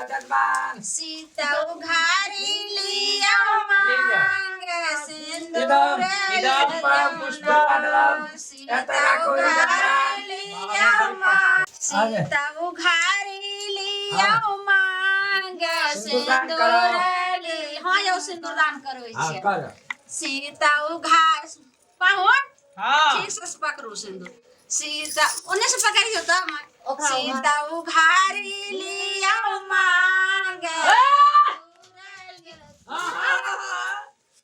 जजमान सीता उघारी लिया मांग सिंदूर इदम इदम परम पुष्पमण्डलम सीता एतरा कोई उघारी लिया मांग आगे। सीता उघारी लिया मांग सिंदूरदान सिंदूर करो। ली हाँ यौ सिंदूरदान करै हाँ छियै कर सीता उघार पाहुन हाँ ठीक से पकड़ू सिंदूर सीता ओने से पकड़ियो त सीता उघारी लिया मांग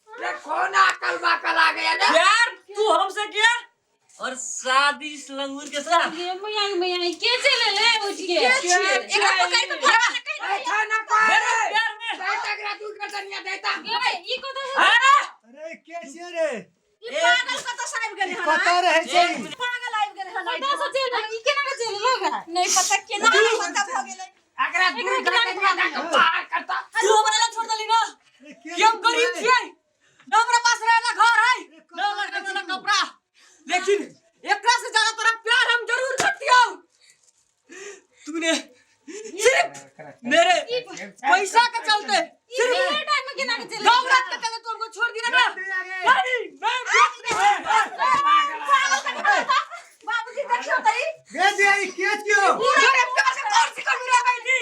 रे कौन अकल बाकल आ गया रे यार तू हमसे क्या और शादी इस लंगूर के साथ ये मैया मैया के चले ले उठ के एकरा पकड़ के फड़ा के कहि ऐसा ना कर मेरे प्यार में देता करा तू कर दनिया देता ये ई को तो हाँ? अरे के छियै रे ई पागल कतऽ से आबि गेलै हन कतऽ रहै छै पागल आबि गेलै हन कतऽ से चल ई केना के चल लोग नहीं पता केना पता भऽ गेलै अगरा दूर कर दनिया दा के बाहर करता तू हमरा ला छोड़ देली ना अरे के कि हम गरीब छियै ना हमरा पास रहेला घर है ना हमरा वाला कपड़ा लेकिन एकरा से ज्यादा तोरा प्यार हम जरूर करती हूँ तूने सिर्फ मेरे पैसा के चलते सिर्फ ये टाइम में केना के चल गाँव रात के चलते तू हमको छोड़ दिया ना नहीं मैं बाबूजी देखियो त ई गे दिया ई के छियौ मेरे प्यार से कौन सी कमी रह गई थी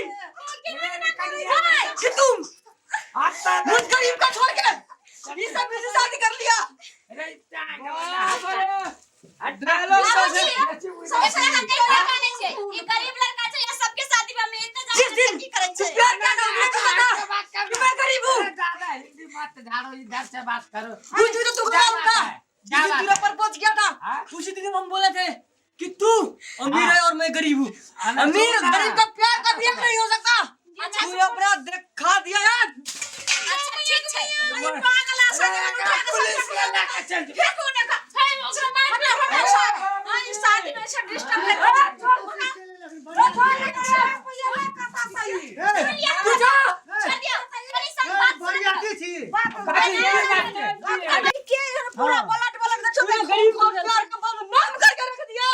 कि तुम आता मुझ गरीब का छोड़ के ये सब से शादी कर लिया रे डायलॉग सबसे हम गरीब लड़का नहीं छै ई गरीब लड़का छै या सबके शादी में इतना जिस ज्यादा दिन की करै तू छै प्यार क्या करोगे तू बता कि मैं गरीब हूँ ज्यादा हिंदी मत झाड़ो इधर से बात करो उस दिन तो तू क्या मालूम था बात है? क्या जिस दिन बात तूने है? प्रपोज किया था हाँ? उसी दिन हम बोले थे कि तू अमीर है और मैं गरीब हूँ अरे अमीर सुन ना। गरीब का प्यार कभी एक नहीं हो सकता अच्छा तूने अपना दिखा दिया यार अच्छा ठीक छै ई पागल आ शादी में उठा के पुलिस ले लेके चल जो। फेंकू ने का छै ओकरा मार हटा हटा हां ई शादी में से डिस्टर्ब ए तू जा छोड़ दियो कनी सब बात सुन बरियाती छी बाकी ये बात है। अरे के पूरा पलट पलट देखियो तूने गरीब को प्यार का बदनाम करके रख दिया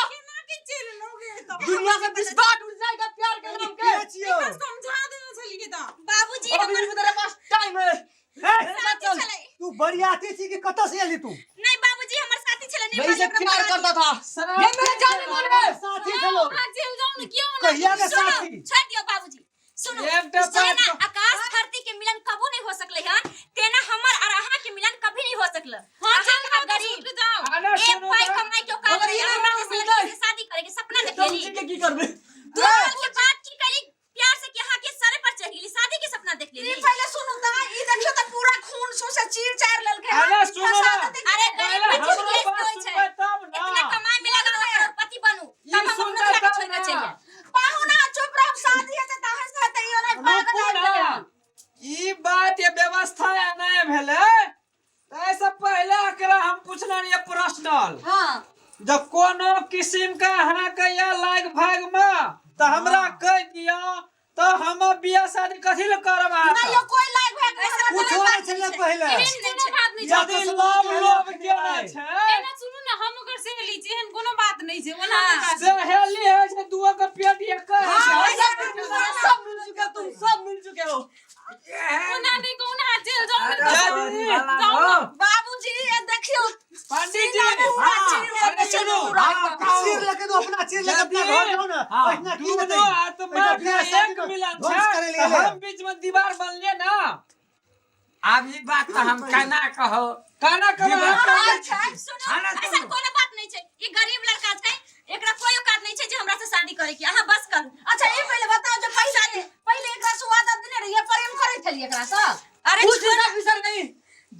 दुनिया से विश्वास उठ जाएगा प्यार के नाम के के छियौ समझा देने छलिए त बाबूजी अभी भी तेरे पास टाइम है मेरे साथ साथी चल छलै तू बरियाती छी कि कतऽ से एली तू नहीं बाबूजी हमर साथी छलै मैं नहीं इसे प्यार करता था ये मेरे जाने मन है साथी छलो हां चल जाओ ना क्यों ना कहिया के सुनो साथी छोड़ दियो बाबूजी सुनो एकटा जेना बात आकाश धरती के मिलन कबो नहीं हो सकले हन तेना हमर और अहाँ के मिलन कभी नहीं हो सकल हां अहाँ चल का जाओ गरीब गरीब जाओ अरे एक सुनो पाई ना, कमाई के औकात अगर नहीं ये हमरा ना जैसे मिल लड़की जाए, से शादी करे के सपना देख तुम लेली जी के की करबे दू साल के बाद की करी प्यार से कि अहाँ के सरे पर चढ़ गेली शादी के सपना देख ई लेली पहले सुनू त ई देखियो त पूरा खून सो से चीर चार लेलकै हन। अरे सुनो ना। फंसा देतै। अरे गरीब पहले में हमरो जिंदगी बात होई छै सुनबै तब ना। इतना कमाई में लगा हुआ करोड़पति बनू ई तब हम अपनो सुनबै दूल्हा के तब छोड़ के ना। चलि आएब। पाहुना चुप रहो शादी हेतै तहन से हेतै ई ओना पागल रुकू आबि ना। गेलै हन। ई बात ये व्यवस्था नहि भेलै एहिसँ पहिले एकरा हम पूछने रहियै पर्सनल हाँ जब कोनो किसिम के अहाँके या लाग भाग मे तऽ हमरा कहि दिअ तऽ हम बियाह शादी कथी लए करब अहाँ नहीं यो कोई लाइक भाग ऐसा कुछो कोनो नहि बात छलै नहीं छै। पहिले एहन कोनो बात नहीं छै यदि लव लोभ केने छै एना सुनू ना हम ओकर सहेली छी एहन कोनो बात नहीं छै ओना हाँ। हम सहेली होइ छै दुओ के पेट एक होइ छै सब सब मिल चुके तुम सब मिल चुके हो ओना नहीं कहू ना चल जाओ ना अरे तो सॉरी जाओ वाला ना। हो। बाबूजी ये देखियो पंडित जी पूरा चीर अरे लेलकै सुनू पूरा हाँ, कहो। चीर लेके तू अपना चीर लेके अपना यदि- घर जाओ ना हाँ, ओहिना की दुनू हेतै आत्मा एहिना के बियाह शादी एक के मिलन ध्वंस छै करै तऽ ले हम बीच में दीवार बनलियै ना अब ई बात तो हम केना कहो काना करो अच्छा, सुनो हाँ ना, ऐसा सुनो। कोनो बात नहीं छै ई गरीब लड़का छै एकरा कोई औकात नहीं छै जे हमरा से शादी करे के अहाँ बस करू अच्छा ये पहले बताओ जो पहले पहले एकरा से वादा देने रहिए प्रेम करे छलिए एकरा से अरे उस दिन का विसर नहीं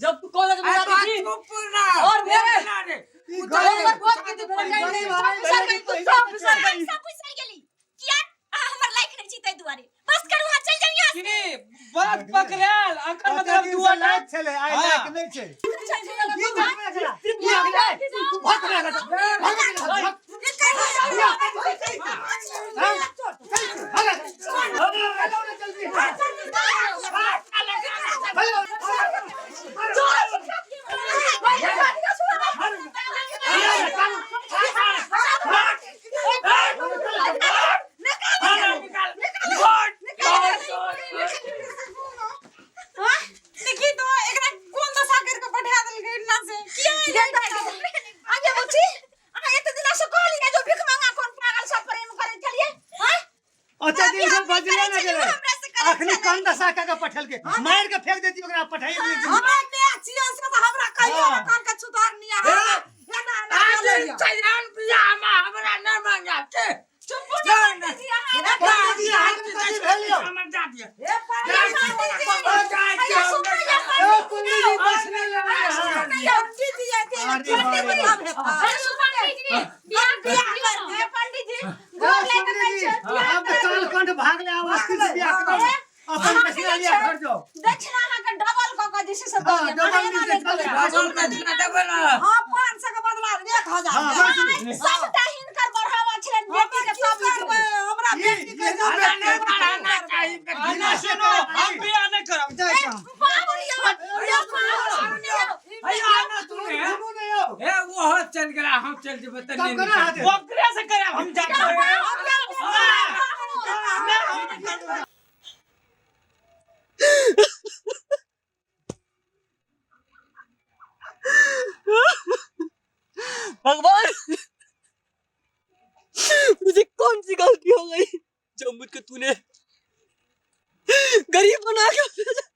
जब तू कॉलेज में अरे जाती थी चुप ना और मेरे- ना रे ई तो गरीब एक बात की थी मेरे गरीब नहीं, है, सब विसर गई तू सब विसर गई सब बिसर गेली किया अहाँ हमर लायक नहीं छी ताहि दुआरे बस करू अहाँ चलि जाउ यहाँ से की बात पकड़ायल अकर कते मतलब दिन दू से आना लायक छलै आइ हाँ। लायक नहि छै की भाग में छला? की भाग में? तू भाग में छला? भाग में छला? भाग। हाँ? चल, भाग। भाग ना जल्दी। भाग। निकाल निकाल केहन दशा कऽ के पठेलकै, मारि के फेंक देती ओकरा, पठाइए दियै। हमरा माय छियै से तऽ हमरा कहियो ने कान के सुधार नहीं आ एना एना आज बोलैया। तैयार बियाह में हमरा नहीं मांगा के। चुप ने पंडित जी, अहाँ एना पंडित जी, अहाँके कथी भेल यौ? हमर जा दिअ। ए पंडित जी, हैया सुनू ने ए पंडित पंडित जी, बस नहीं लगे। सुनू ने यौ, पंडित जी एते अरे पंडित जी बाप तब रे। हेता। अरे सुन पंडित जी, बियाह बियाह कर कर दियौ दे पंडित जी, ए, गोर लागि पंडित कहै जी, छै, बियाह आब तऽ कर काल दियौ। कंठ भाग ले, आब अस्थिर से बियाह करू। अपन अहाँके दक्षिणा जे लिअ, छै, घर जाउ। दक्षिणा अहाँके डबल कऽ कऽ जे छै से दऽ हाँ, देब। डबल अहाँ एना मिलतै, नहि जल्दी करबै। डबल दक्षिणा देबै ने। हाँ, 500 के बदला 1000। हाँ, बस। सबटा हिनकर बढ़ावा छलनि बेटी के, तब ई भेलै। हमरा ई- बेटी के ई- हमरा नहीं बढ़ाना चाहिए बेटी। ना सुनो, हम बियाह नहीं करब, जाइ छी हम। पाहुन यौ, यौ पाहुन यौ। हैया ना तू ने। सुनू ने यौ। ए वो चल गेला, हम चल जेबै तऽ तब नहीं केना हेतै? ओकरे से करब हम, जाइ छी। भगवान, मुझे कौन सी गलती हो गई जो मुझको तूने गरीब बना के भेजा?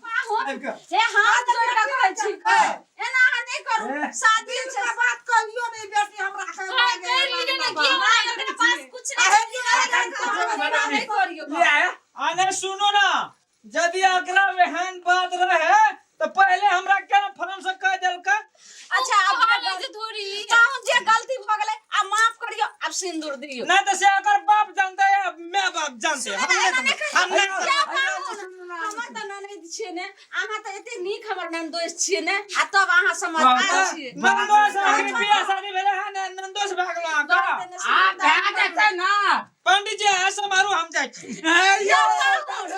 पाहुन, हे हाथ जोड़ कऽ कहै छी, एना अहाँ नहि करू। शादी छै, बात कहियो नहि बेटी हमरा के कर लियौ ने, की हमरा एकरा पास कुछ नहीं नहि करियौ। लिया। अने सुनो ना, यदि एकरा एहन बात रहे तो पहले हमरा केना फोन से कह देलका? अच्छा, आब कहलै जे थोड़ी पाहुन, जे गलती भऽ गेलै आब माफ करियौ, आब सिन्दूर दियौ। नहीं तो से अगर बाप जानते या मैं बाप जानते, हम एना नहीं नहि जानते, हम नहीं। कहियौ। क्या पाहुन, हमर तऽ ननैद छियै ने अहाँ, तऽ एते नीक हमर ननदोस छियै ने, आ तब अहाँ समझदार छियै। नंदोस आखिर बियाह शादी भेले है ने, नंदोस भागलो अहाँ का। आ भए जेतै ना। पंडित जी, अहाँ समारू, हम जाइ छी। यौ पाहुन,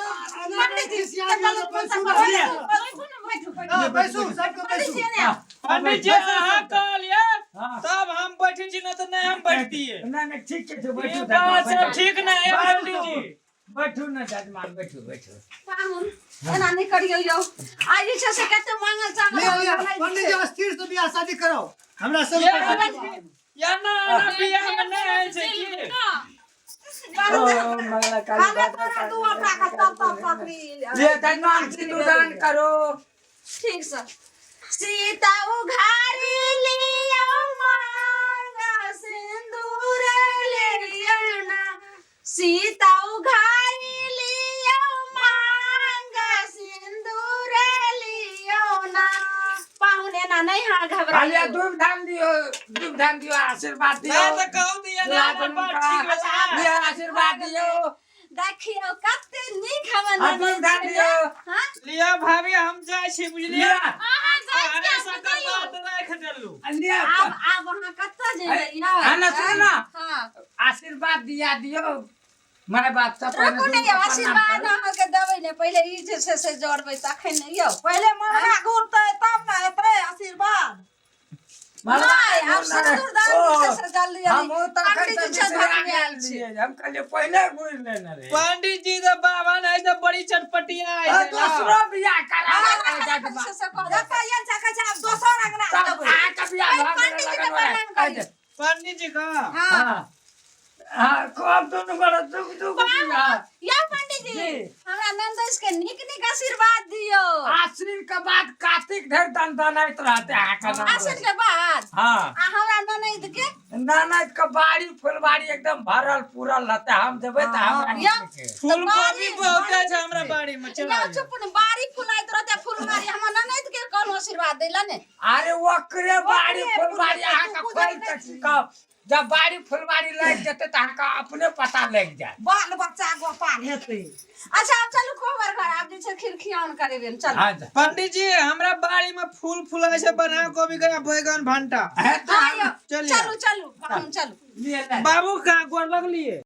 पंडित जी, चलू, बैसू, बैठू ने, बैठू बैठू। हाँ, बैसू, सबके पंडित बैसू। जी ने पंडित जी, अहाँ कहलिए हाँ। तब हम बैठे छी, नहीं तो नहीं हम बैठतिए। नहीं नहीं, ठीक छै, ई बैठू। बात सब ठीक नहीं है पंडित जी। बैठू ने जजमान, बैठू बैठू। पाहुन, एना नहि करियौ यौ, आइ जे छै से कते मांगल चांगल लिअ, लिअ, हमर पंडित जी, अस्थिर से बियाह शादी कराउ हमरा सब। या ना ना, बियाह में नहीं आयल छै की? ओ मंगला काली हमे तोरा दू अपना के तब तब पकड़ी। ले जजमान, सिंदूरदान करो। ठीक सर। सीता उघारी लियो मांग सिंदूर लियो ना, सीता उघारी लियो मांग सिंदूर लियो ना। पाहुन, एना नहीं हाँ खालिया घबराइयो। दूध धान दियो, दूध धान दियो, आशीर्वाद दियो। नहीं तो कहू दिया ना, दुल्हा बात ठीक दुल्हन का भेलै। लिअ, आशीर्वाद दियो। देखियो कते नीक हमर आ दूध ननद धान छै ने। दियो। हाँ? लिया भाभी, हम जाइ छी, बुझलियै? लिअ। अहाँ जाइ अहाँ छी, सबके बताइयो। बात राखि देलू। लिअ। आब आब अहाँ कतऽ जेबै यौ? आ ना सुन ना। हाँ। आशीर्वाद दिया दियो my बाप सब। पहिले रुकू ने दुनू यौ, के प्रणाम आशीर्वाद करू। अहाँके देबै ने, पहिले ई जे छै से जोड़बै तखन ने यौ। पहिले मरना घुरतै तब ने हेतै आशीर्वाद। मरना नहि, आब घुरना रे। सिन्दूरदान ओ, जे छै से जल्दी जल्दी। हम ओ तखन पंडित तऽ जी छै बिसरा घरमे गेल आयल छी। छियै। हम कहलियै पहिले घुरि लेने रहे। पंडित जी तऽ बाबा नहीं तऽ बड़ी चटपटिया आ, है ना। दोसरो बियाह करा अहाँ से से कऽ देब। जतऽ आयल छै कहै छै आब दोसर अंगना तब देबै। अहाँके बियाह भऽ गेलै पंडित जी के लगन वाला। प्रणाम करियौ। पंडित जी का हाँ। हाँ हाँ, खूब दुनू गोरा दुख दुख बियाह। यौ पंडित जी, जी। हमरा ननदोस के नीक नीक आशीर्वाद दियौ। आश्विन के बाद कार्तिक धरि दनदनाइत रहते अहाँके नाम। आश्विन के बाद? हाँ। आ हमरा ननैद के? ननद के बाड़ी फुलबाड़ी एकदम भरल पूरल रहते, हम जेबै तऽ हमरा यौ, नीक छै। फूल गोभी बाड़ी- बहुत छै हमरा बाड़ी में, चल यौ चुप ने, बाड़ी फुलाइत रहते फुलबाड़ी, हमर ननैद के कोन आशीर्वाद देला ने? अरे ओकरे बाड़ी ओकरे फुलबाड़ी फुलबाड़ी अहाँके तू खोलि पूजल कऽ सिखाउ, जब बाड़ी फुलबाड़ी लागि जेतै तऽ अहाँके अपने पता लागि जायत। बाल बच्चा गोपाल हेतै। अच्छा, आब चलू कोबर घर, आब जे छै खीर खियाउन करेबे, चलू। हाँ जा। पंडित जी, हमरा बाड़ी में फूल फुलाइ छै, बन्धा गोभी के, बैगन भंटा। हे तऽ हाँ यौ, चलिए। चलू चलू पाहुन, चलू। लिए ले। बाबू कहाँ गोर लगलिए?